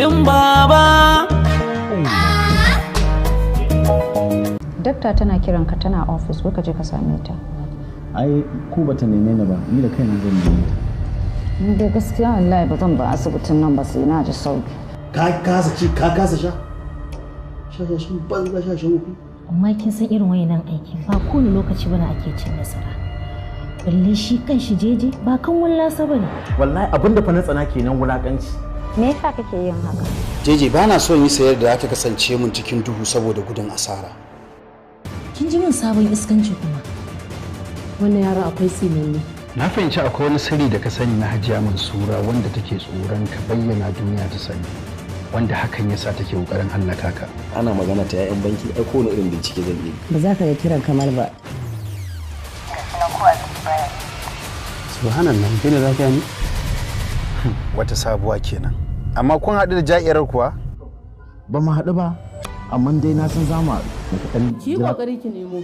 Tausayin baba. Dakta tana kiranka, tana ofis, wai ka je ka same ta. Ai ko bata neme ni ba, ni da kaina zan neme ta. Ni dai gaskiya wallahi ba zan ba asibitin nan ba sai na ji sauki. Ka kasa ci, ka kasa sha. Sha sha banza, sha sha uku. Amma kin san irin wayannan aiki ba kowane lokaci bane ake cin nasara. Balle shi kan shi jeje ba kan wallasa bane. Wallahi abinda fa na tsana kenan, wulakanci. Me yasa kake yin haka? Jeje, ba na son yi sayar da za ta kasance mun cikin duhu saboda gudun asara. Kin ji min sabon iskanci kuma. Wannan yaro akwai tsinanni. Na fahimci akwai wani sirri da ka sani na Hajiya Mansura wanda take tsoron ka bayyana duniya ta sani, wanda hakan yasa take kokarin hallaka ka. Ana magana ta 'ya'yan banki, ai kowane irin bincike zan yi. Ba za ka ga kiran Kamal ba. Subhanallah, kai ne lafiya ne? Wata sabuwa kenan. Amma kun haɗu da ja'irar kuwa? Ba mu haɗu ba, amma dai na san za mu haɗu. Ki yi kokari ki nemo.